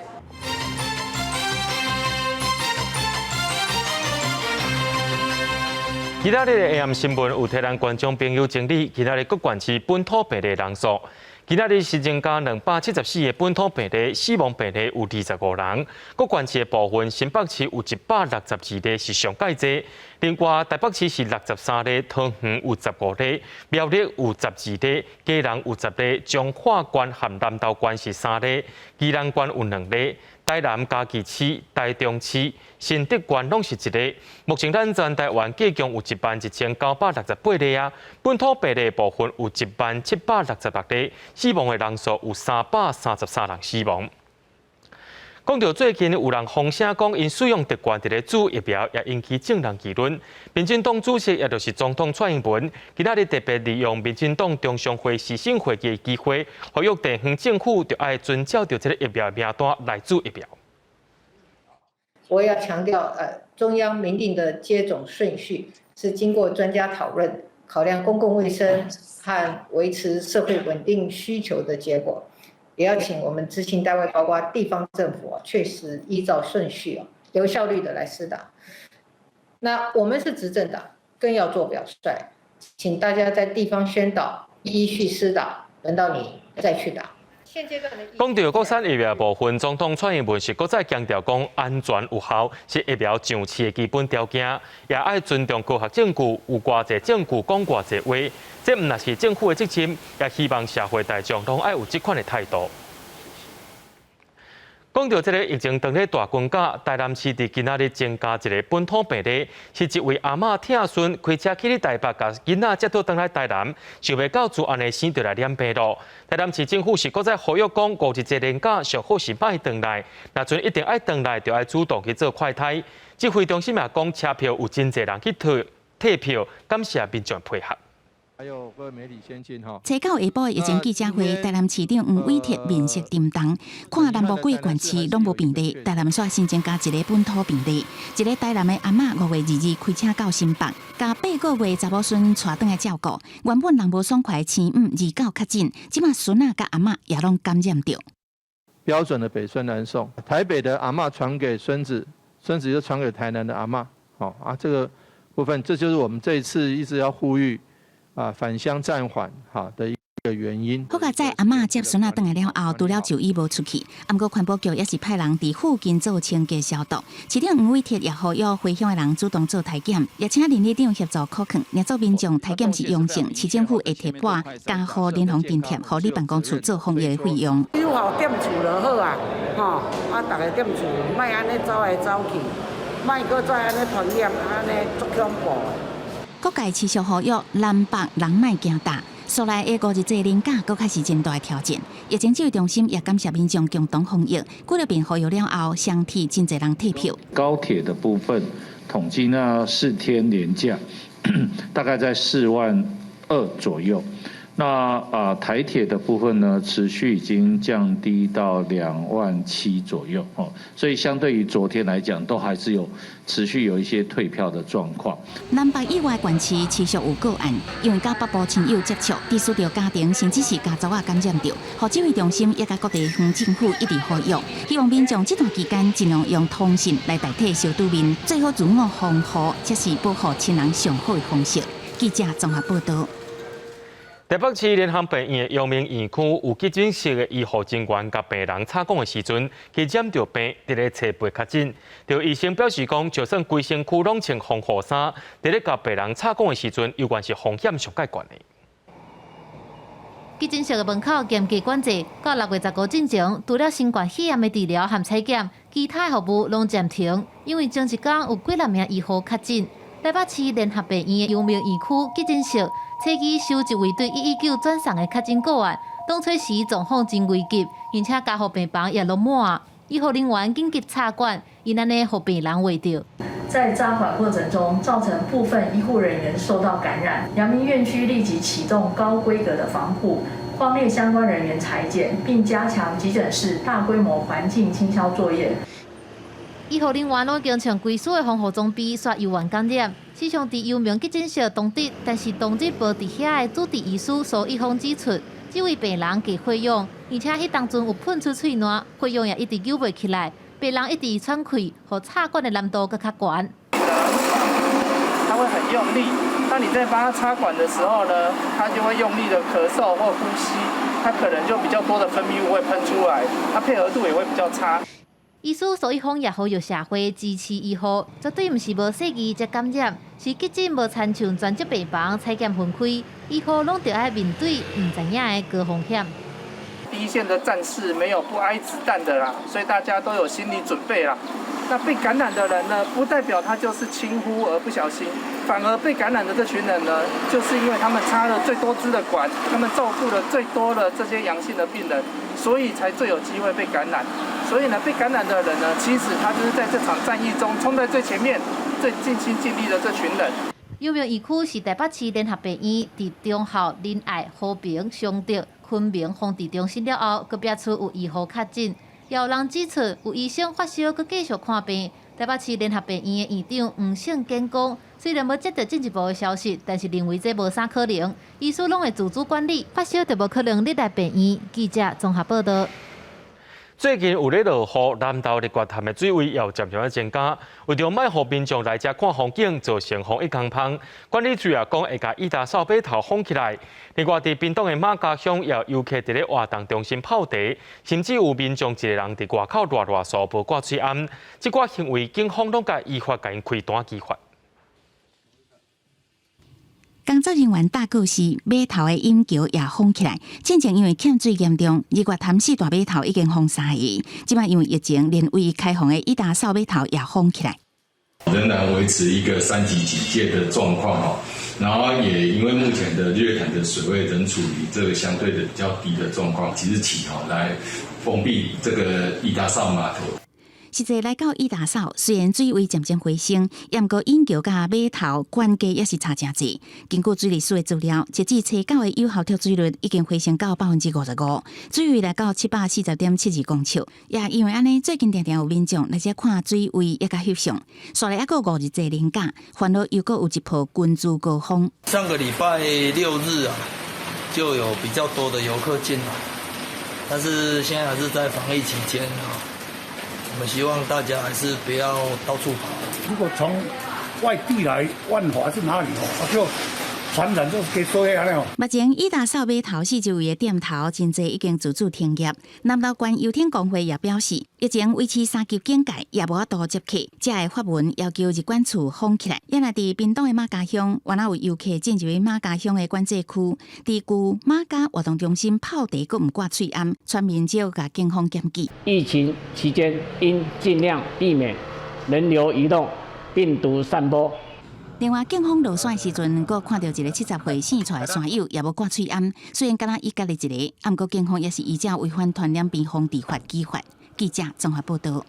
今仔日的 AM 新聞有替咱觀眾朋友整理今仔日各縣市本土病例人數。今仔日是增加274個本土病例，死亡病例有25人。各縣市的部分，新北市有162例是上蓋濟，另外台北市是63例，桃園有15例，苗栗有12例，基隆有10例，彰化縣和南投縣是3例，宜蘭縣有2例。台南嘉義市、台中市、新竹縣攏是一例。目前咱全台灣計共有11,968例啊，本土病例部分有10,766例，死亡的人數有333人死亡。講到最近有人風聲講，𪜶使用特權佇咧注疫苗，也引起眾人議論。民進黨主席也就是總統蔡英文，今仔日特別利用民進黨中常會時新會議的機會，呼籲地方政府著愛遵照著這个疫苗名單來注疫苗。我要強調，中央明定的接種順序是經過專家討論、考量公共衛生和維持社會穩定需求的結果。也要請我們執行單位，包括地方政府，確實依照順序。有效率的來施打。那我們是執政黨，更要做表率，請大家在地方宣導，依序施打，輪到你再去打。講到國產疫苗部分，總統蔡英文是閣再強調講，安全有效是疫苗上市的基本條件，也愛尊重科學證據，有偌濟證據講偌濟話，這毋但是政府的責任，也希望社會大眾攏愛有這款的態度。講到這个疫情當咧大軍架，台南市佇今仔日增加一个本土病例，是一位阿嬤疼孫開車去咧台北，共囡仔接倒轉來台南，想袂到自按呢生著來染病囉。台南市政府是閣再呼籲講，五日節連假上好是莫轉來，若陣一定愛轉來，就愛主動去做快篩。指揮中心也講，車票有真濟人去退退票，感謝民眾配合。還有各位媒體先進哈。初九下晡的疫情記者會，台南市長黃偉哲面色沉重，看南部幾个縣市攏無病例，台南煞新增加一个本土病例，一个台南的阿嬤5月2日開車到新北，共8個月查某孫帶轉來照顧，原本人無爽快，星期五29確診，這馬孫仔佮阿嬤也攏感染著。標準的北孫南送，台北的阿嬤傳給孫子，孫子又傳給台南的阿嬤，好啊，這個部分，這就是我們這一次一直要呼籲。啊，返鄉暫緩哈的一個原因。好佳哉阿嬤接孫仔轉來了後，除了就醫無出去，毋過環保局也是派人佇附近做清潔消毒。市長黃偉哲也呼籲回鄉的人主動做篩檢，也請鄰里長協助可控。若做民眾篩檢是陽性，市政府會提撥加予聯防津貼，予你辦公室做防疫的費用。有效踮厝就好啊，吼啊，逐家踮厝，莫按呢走來走去，莫閣再按呢傳染，按呢足恐怖。各界持續呼籲南北人莫驚膽，紲來的五日節連假，閣較是真大挑戰。疫情指揮中心也感謝民眾共同防疫，幾日遍呼籲了後，雙鐵真濟人退票。高鐵的部分統計那4天連假，大概在4.2萬左右。那啊台鐵的部分呢，持續已經降低到2.7萬左右哦，所以相對於昨天來講，都還是有持續有一些退票的狀況。南北以外縣市持續有個案，因為佮北部親友接觸，佇輸著家庭甚至是家族仔感染著，予指揮中心也佮各地方政府一直呼籲，希望民眾這段期間盡量用通訊來代替相拄面，做好自我防護，才是保護親人上好的方式。記者綜合報道。台北市聯合病院的陽明院區有急診室的醫護人員共病人插管的時陣，去染著病，佇咧初步確診。著醫生表示講，就算規身軀攏穿防護衫，佇咧共病人插管的時陣，猶原是風險上蓋懸的。急診室的門口嚴格管制，到6月15進前，除了新冠肺炎的治療和採檢，其他的服務攏暫停，因為前一工有幾若名醫護確診。台北市聯合病院的陽明院區急診室，初期收一位對119轉送的確診個案，當初時狀況真危急，而且加護病房也攏滿，醫護人員緊急插管，𪜶按呢予病人餵著。在扎管過程中，造成部分醫護人員受到感染，陽明院區立即啟動高規格的防護，匡列相關人員採檢，並加強急診室大規模環境清消作業。醫護人員攏已經穿規束的防護裝備，煞猶原感染。時常佇陽明急診室當值，但是當日無佇遐的主治醫師蘇一峰指出，這位病人低血氧，而且彼當陣有噴出喙瀾，血氧也一直救袂起來，病人一直喘氣，予插管的難度閣較懸。他會很用力，當你在幫他插管的時候呢，他就會用力的咳嗽或呼吸，他可能就比較多的分泌物會噴出來，他配合度也會比較差。醫師蘇一峰也呼籲社會支持醫護，絕對毋是無細膩才感染，是急診無親像專責病房採檢分開，醫護攏著愛面對毋知影的高風險。第一線的戰士沒有不挨子彈的啦，所以大家都有心理準備啦。那被感染的人呢，不代表他就是輕忽而不小心，反而被感染的這群人呢，就是因為他們插了最多支的管，他們照顧了最多的這些陽性的病人，所以才最有機會被感染。所以呢，被感染的人呢，其實他就是在這場戰役中衝在最前面、最盡心盡力的這群人。陽明院區是台北市聯合病院佇忠孝、仁愛、和平、尚德、昆明防治中心了後，閣爆出有醫護確診，也有人指出有醫生發燒，閣繼續看病。台北市聯合病院的院長黃勝堅講，雖然無接到進一步的消息，但是認為這無啥可能，醫師攏會自主管理，發燒就無可能入來病院。記者綜合報道。最近有咧落雨，南投日月潭的水位又漸漸增加。為著莫予民眾來遮看風景，造成防疫空芳，管理處也講會共伊達掃碼頭封起來。另外，佇屏東的瑪家鄉也有遊客佇咧活動中心泡茶，甚至有民眾一個人佇外口賴賴趖無掛喙罨，這寡行為警方攏共依法共𪜶開單處罰。工作人員搭過時，碼頭的引橋也封起來。進前因為欠水嚴重，日月潭四大碼頭已經封三個。這擺因為疫情，連唯一開放的伊達掃碼頭也封起來。仍然維持一個三級警戒的狀況哦，然後也因為目前的日月潭的水位仍處於這個相對的比較低的狀況，即日起哦來封閉這個伊達掃碼頭。實際來到伊達掃，雖然水位漸漸回升，毋過引橋佮碼頭懸架也是差誠濟。根據水利署的資料，截至初九的有效蓄水率已經回升到55%，水位來到740.72公尺。也因為按呢，最近常常有民眾來遮看水位，也共翕相。煞來猶閣5日濟連假，煩惱又閣有一波群聚高峰。上個禮拜六日啊，就有比較多的遊客進來，但是現在還是在防疫期間啊。我們希望大家還是不要到處跑。如果從外地來萬華是哪裡哦，就傳染就給所有了。目前伊達掃碼頭四周圍的店頭真濟已經自主停業。南投縣遊艇公會也表示，疫情維持三級警戒，也無法度接客，才會發文要求入管處封起來。也若佇屏東的瑪家鄉，原來有遊客進入瑪家鄉的管制區，佇舊瑪家活動中心泡茶，閣毋掛喙罨，村民就共警方檢舉。疫情期間應盡量避免人流移動、病毒散播。另外，警方落山的時陣，閣看著一個70歲姓蔡的山友，也無掛喙罨。雖然敢若伊家己一个，毋過警方也是依照違反傳染病防治法處罰。記者綜合報道。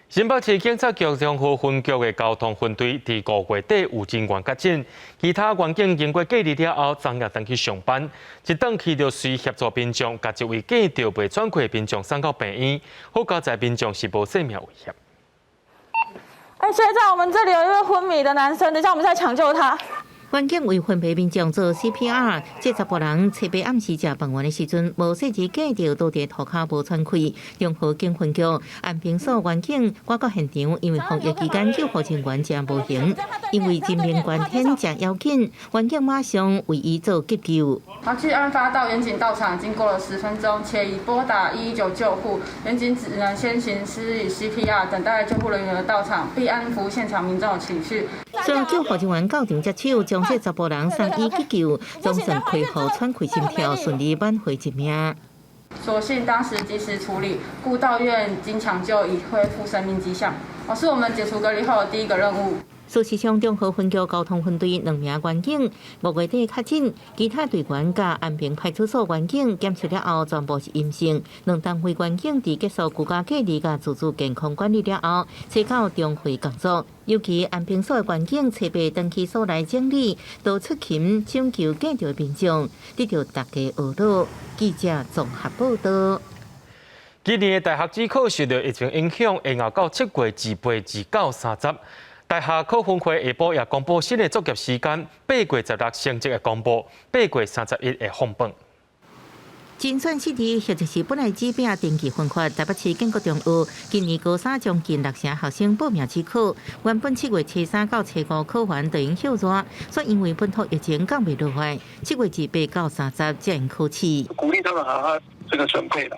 新北市警察局中和分局的交通分隊，佇5月底有人員確診，其他員警經過隔離了後，昨日轉去上班，一轉去就隨協助民眾，共一位隔著袂喘氣的民眾送到病院，好佳哉民眾是無性命危險。哎，學長，我們這裡有一位昏迷的男生，等下我們在搶救他。員警為昏迷民眾做 CPR，這查埔人初八暗時食飯圓的時陣，無細緻隔著倒佇塗跤無喘氣。中和警分局安平所員警趕到現場，因為防疫期間救護人員誠無閒，因為人命關天誠要緊，員警馬上為伊做急救。好，據案發到員警到場經過了10分鐘，且已撥打119救護，員警只能先行施以 CPR，等待救護人員的到場，並安撫現場民眾的情緒。隨後救護人員到場接手，將這查埔人送醫急救，總算恢復喘氣心跳，順利挽回一命。所幸當時及時處理，故到院經搶救已恢復生命跡象。哦，是我們解除隔離後的第一個任務。事實上，中和分局交通分隊兩名員警5月底確診，其他隊員佮安平派出所員警檢測了後，全部是陰性。兩單位員警佇結束居家隔離佮自主健康管理了後，初九重回工作。尤其安平所的員警初八轉去所內整理，都出勤搶救隔著的民眾，得著大家學樂。記者綜合報道。今年的大學指考受著疫情影響，延後到7月28、29、30。大學考分會下晡也公布新的作業時間，8月16成績會公布，8月31會放榜。甄選試題或者是本來紙餅定期分發，台北市建國中學今年高三將近六成學生報名指考，原本7月初三到初五考完就應歇熱，卻因為本土疫情降袂落來，7月28到30才會考試。鼓勵他們好好這個準備啦。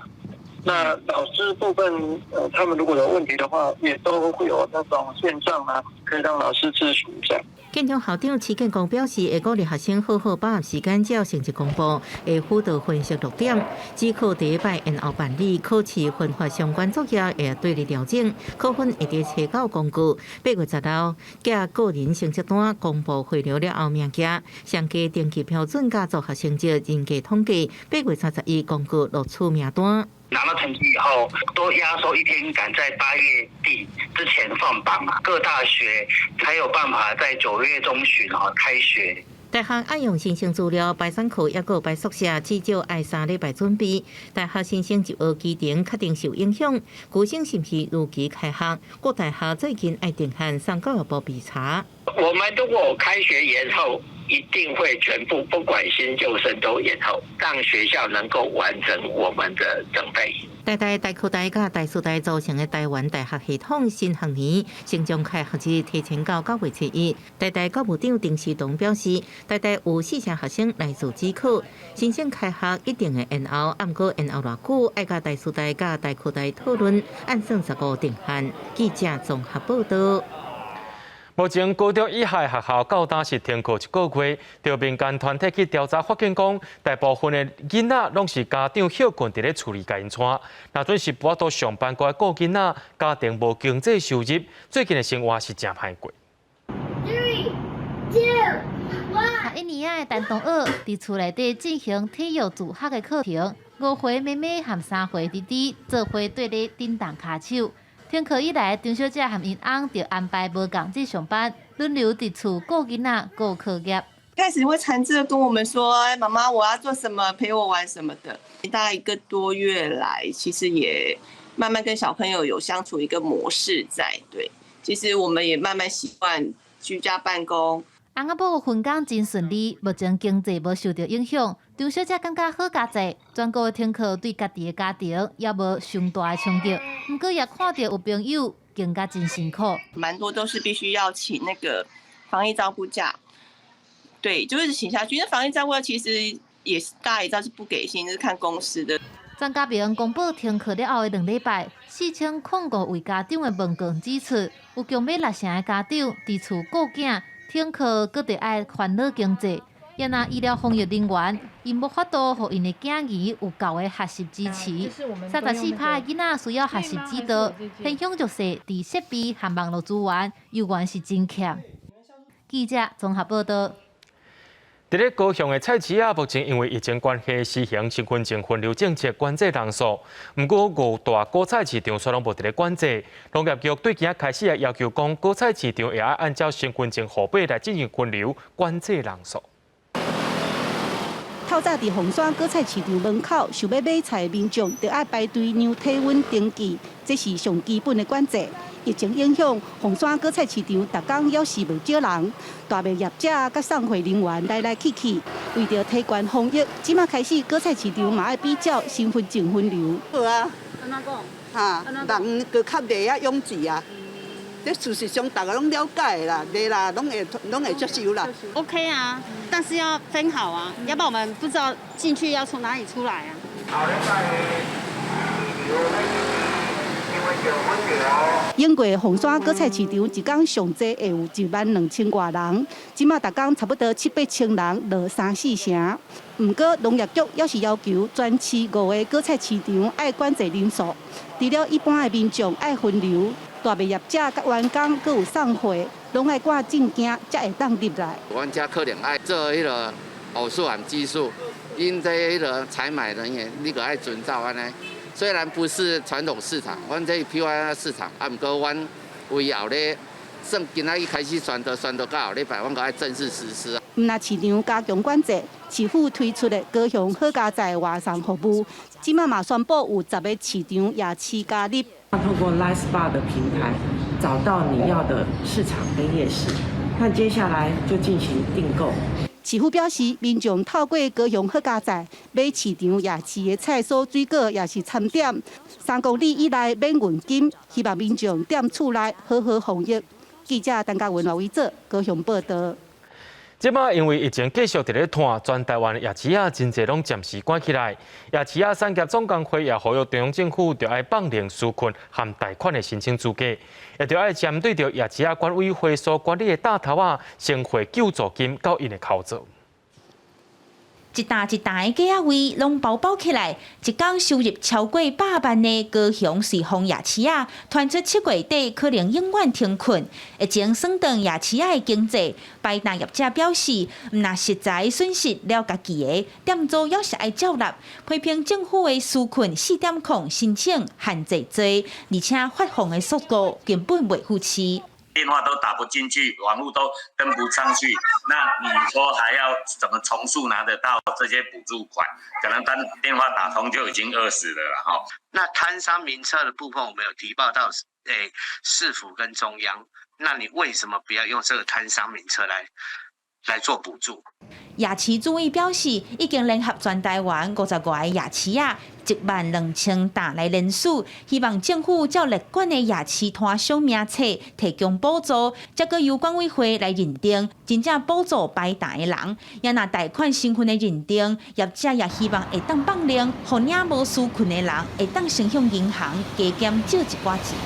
那老師部分，他們如果有問題的話，也都會有那種線上啊，可以讓老師諮詢一下。建中校長徐建光表示，會鼓勵學生好好把握時間，照成績公布，會輔導分析弱點。指考第一擺延後辦理，考試分發相關作業會對日調整，考分會佇初九公告。8月16寄個人成績單公布回流了後名寄，上加定級標準佮綜合成績人計統計，8月31公告錄取名單。拿到成績以後，多壓縮一天，趕在8月底之前放榜嘛，各大學才有辦法在9月中旬哈開學。大學愛用新生資料排選課，抑閣排宿舍，至少愛3禮拜準備。大學新生入學期程確定受影響，舊生是毋是如期開學？各大學最近愛定案送教育部備查。我們如果開學延後，一定會全部不管新舊生都延後，讓學校能夠完成我們的準備。台大、台科大佮台師大組成的台灣大學系統新學年先將開學日提前到9月7日。台大教務長丁時東表示，台大有四成學生來自指考，申請開學一定會延後，毋過延後偌久，愛佮台師大佮台科大討論，按算15定案。記者綜合報道。目前高中以下學校到今是停課一個月，著民間團體去調查發現講，大部分的囡仔攏是家長歇睏佇咧厝裡共𪜶帶，若準是無法度上班過來顧囡仔，家庭無經濟收入，最近的生活是誠歹過。 Three, two, one。一年仔的陳東學佇厝內底進行體育自學的課程，5歲妹妹和3歲弟弟做伙綴咧震動跤手。停課以來，張小姐和𪜶翁就安排無仝日上班，輪流佇厝顧囡仔、顧課業。開始會纏著跟我們說：“哎，媽媽，我要做什麼？陪我玩什麼的。”大概一個多月來，其實也慢慢跟小朋友有相處一個模式在。對，其實我們也慢慢習慣居家辦公。翁仔某分工真順利，目前經濟無受著影響。張小姐感覺好佳哉，全國停課對家己的家庭也無傷大的衝擊。毋過也看著有朋友經甲真辛苦。蠻多都是必須要請那個防疫照顧假，對，就是請下去。那防疫照顧假其實也是大家也知道是不給薪，是看公司的。專家評公布停課了後的2禮拜，4005位家長的問卷指出，有強欲六成的家長佇厝顧囝。停課，閣得愛煩惱經濟。也若醫療防疫人員，𪜶無法度予𪜶的囝兒有夠的學習支持。34%的囡仔需要學習指導，偏鄉弱勢佇設備和網路資源，猶原是真欠。記者綜合報導。佇咧高雄的菜市仔，目前因為疫情關係，實行身份證分流政策，管制人數。毋過五大果菜市場卻攏無佇咧管制。農業局對今開始也要求講，果菜市場會愛按照身份證號碼來進行分流，管制人數。透早佇鳳山果菜市場門口，想欲買菜的民眾，著愛排隊量體溫登記，這是上基本的管制。疫情影響，鳳山果菜市場逐工猶是袂少人，大賣業者佮送貨人員來來去去，為著提懸防疫，這馬開始果菜市場嘛愛比照身份證分流。好啊，按怎講？哈，人閣較袂遐擁擠啊。這事實上，大家攏了解啦，袂啦，攏會接受啦。 OK 啊，但是要分好啊，要不然我們不知道進去要從哪裡出來啊。英國鳳山果菜市場一工上濟會有1萬2千外人，這馬逐工差不多七八千人落三四成。毋過農業局猶是要求全市5個果菜市場愛管制人數，除了一般的民眾愛分流，大賣業者佮員工閣有送貨，攏愛掛證件才會當入來。阮遮可能愛做彼個偶數和奇數，𪜶這彼個採買人員，你閣愛遵照按呢。雖然不是傳統市場，阮這批發市場，啊，毋過阮為後咧，算今仔日開始宣導，宣導到後禮拜，阮閣愛正式實施啊。毋但市場加強管制，市府推出的高雄好佳哉外送服務，這馬嘛宣布有10個市場夜市加入。透過 LINE SPOT 的平台找到你要的市場跟夜市，那接下來就進行訂購。市府表示，民眾透過高雄好佳哉買市場夜市的菜蔬水果，也是餐點，3公里以內免運金，希望民眾踮厝內好好防疫。記者陳嘉文、羅維哲高雄報導。這擺因為疫情繼續佇咧拖，全台灣夜市仔真濟攏暫時關起來。夜市仔產業總工會也呼籲中央政府，著愛放寬紓困和貸款的申請資格，也著愛針對著夜市仔管委會所管理的大頭仔，先匯救助金到𪜶的口座。一擔一擔的粿仔位攏包包起來，一工收入超過百萬的高雄瑞豐夜市仔，傳出7月底可能永遠停困。疫情損斷夜市仔的經濟，擺檔業者表示，毋若實在損失了家己的，店租猶是愛照納。批評政府的紓困4.0申請限制多，而且發放的速度根本袂赴市。電話都打不進去，網路都登不上去，那你說還要怎麼從速拿得到這些補助款？可能當電話打通就已經餓死了啦。哈。那攤商名冊的部分，我們有提報到市府跟中央，那你為什麼不要用這個攤商名冊來來做補助。夜市主委表示，已經聯合全台灣55個夜市仔，12000擔來聯署，希望政府照列管的夜市攤商名冊提供補助，才閣由管委會來認定真正補助擺檔的人。也若貸款身份的認定，業者也希望會當放寬，予領無紓困的人會當先向銀行加減借一寡錢。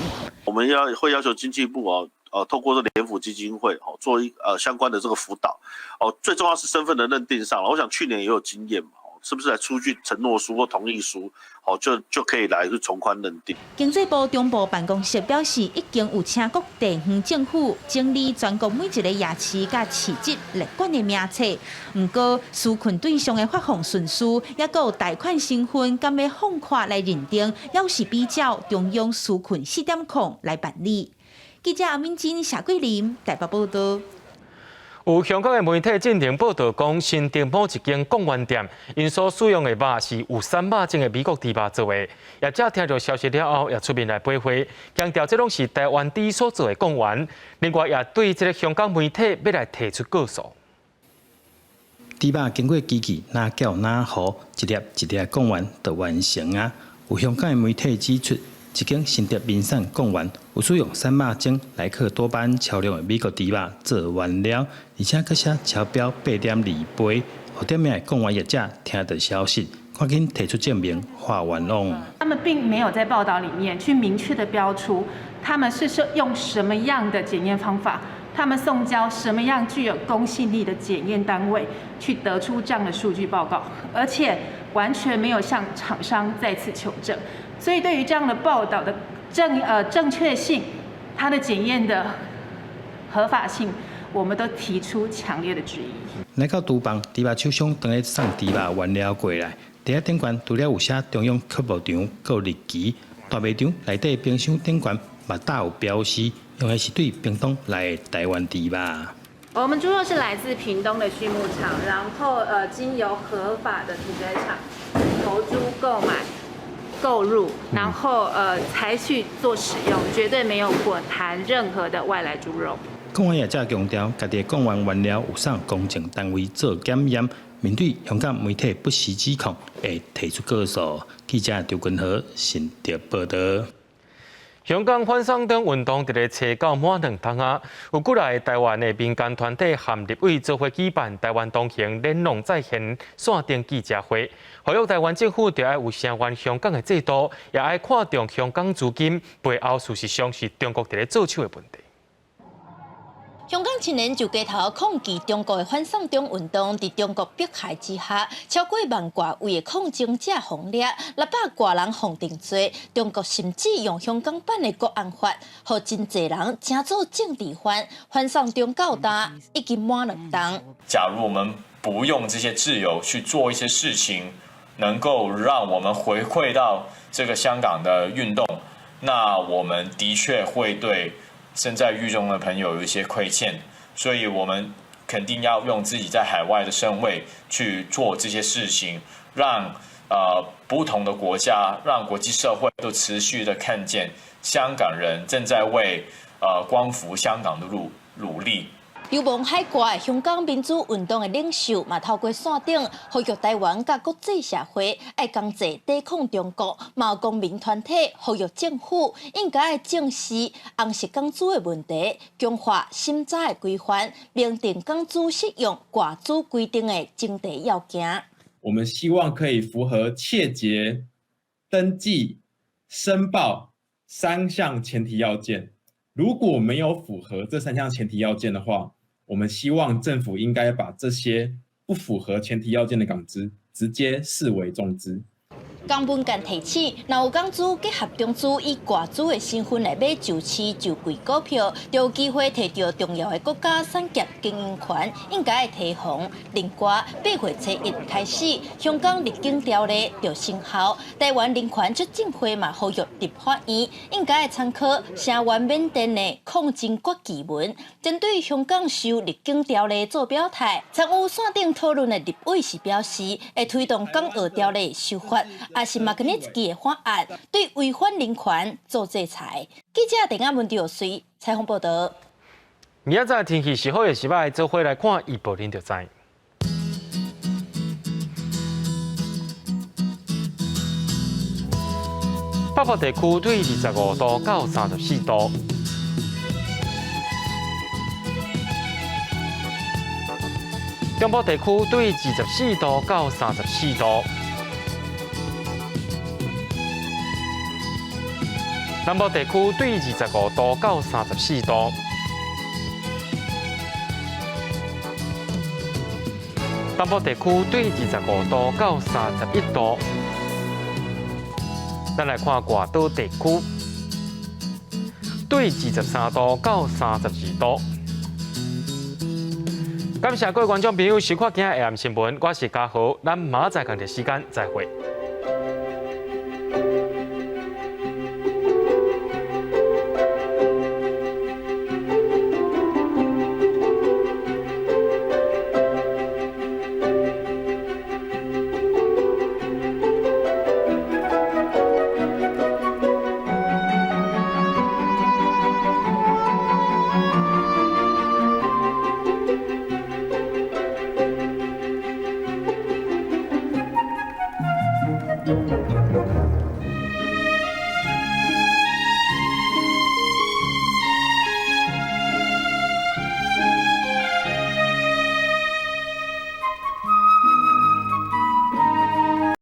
我們要會要求經濟部哦。透過這聯辅基金會，哦，做一相關的這個輔導，哦，最重要是身份的認定上。我想去年也有經驗嘛，是不是來出具承諾書或同意書，哦，就可以來去從寬認定。經濟部中部辦公室表示，已經有請各地方政府整理全國每一个夜市佮市集列管的名冊。毋過，紓困對象的發放順序，抑閣有貸款身份，敢欲放寬來認定，猶是比照中央紓困4.0來辦理。記者阿敏珍、謝桂林台北報道。有香港的媒體進前報道講，新竹某一間貢丸店，𪜶所使用的肉是有瘦肉精的美國豬肉做的。業者聽著消息了後，也出面來駁話，強調這攏是台灣豬所做的貢丸。另外，也對這个香港媒體欲來提出告訴。豬肉經過機器哪攪哪和，一粒一粒貢丸就完成啊！有香港的媒體指出，一間新竹民產貢丸有使用瘦肉精萊克多巴胺超量的美國豬肉做原料，而且閣寫超標8.2倍。予店名的貢丸業者聽著消息，趕緊提出證明，發冤枉。他們並沒有在報道裡面去明確的標出，他們是用什麼樣的檢驗方法，他們送交什麼樣具有公信力的檢驗單位去得出這樣的數據報告，而且完全沒有向廠商再次求證。所以對於這樣的報道的正確性，它的檢驗的合法性，我們都提出強烈的質疑。來到廚房，豬肉廠商當咧送豬肉原料過來，佇遐頂懸除了有寫中央畜牧場閣日期，大賣場內底冰箱頂懸嘛搭有標示，用的是對屏東來的台灣豬肉。我們豬肉是來自屏東的畜牧場，然後經由合法的屠宰場投豬購買。購入，然後才去做使用，絕對沒有混含任何的外來豬肉。貢丸業者強調，家己的貢丸原料有送公證單位做檢驗，面對香港媒體不實指控，會提出告訴。記者張君和新竹報道。香港反送中運動佇咧初九滿2冬啊，有幾來台灣的民間團體和立委做伙舉辦台灣同行聯絡在線線頂記者會，呼籲台灣政府著愛有聲援香港的制度，也愛看重香港資金背後事實上是中國佇咧做手的問題。香港青年就街頭抗議中國的反送中運動，佇中國迫害之下，超過萬外位的抗爭者予掠，600外人予定罪。中國甚至用香港版的國安法，予真濟人成做政治犯。反送中到今已經滿2冬。假如我們不用這些自由去做一些事情，能夠讓我們回饋到這個香港的運動，那我們的確會對身在獄中的朋友有一些虧欠，所以我們肯定要用自己在海外的身位去做這些事情，讓不同的國家，讓國際社會都持續的看見香港人正在為光復香港的路努力。流亡海外香港民主運動的領袖嘛，透過線頂呼籲台灣佮國際社會愛共齊抵抗中國，嘛有公民團體呼籲政府應該愛正視紅色港資的問題，強化審查的規範，明定港資適用外資規定的前提要件。我們希望可以符合切結、登記、申報三項前提要件。如果沒有符合這三項前提要件的話，我們希望政府應該把這些不符合前提要件的港資直接視為中資。港文間提醒，若有港資結合中資以外資的身份來買上市上櫃股票，就有機會提著重要的國家產業經營權，應該愛提防。另外，8月初1開始，香港入境條例就生效，台灣人權促進會嘛呼籲立法院應該愛參考聲援緬甸的抗爭決議文，針對香港修入境條例做表態。參與線頂討論的立委是表示，會推動港澳條例修法。也是馬格尼茨基的法案，對違反人權做制裁。記者鄧亞文、趙瑞採訪報道。明仔載天氣是好抑是䆀，做伙來看預報，恁就知。北部地區對25度到34度，中部地區對24度到34度，南部地區對25度到34度。東部地區對25度到31度。咱來看外島地區，對23度到32度。感謝各位觀眾朋友收看今日下暗新聞，我是嘉豪，咱明仔載仝個時間再會。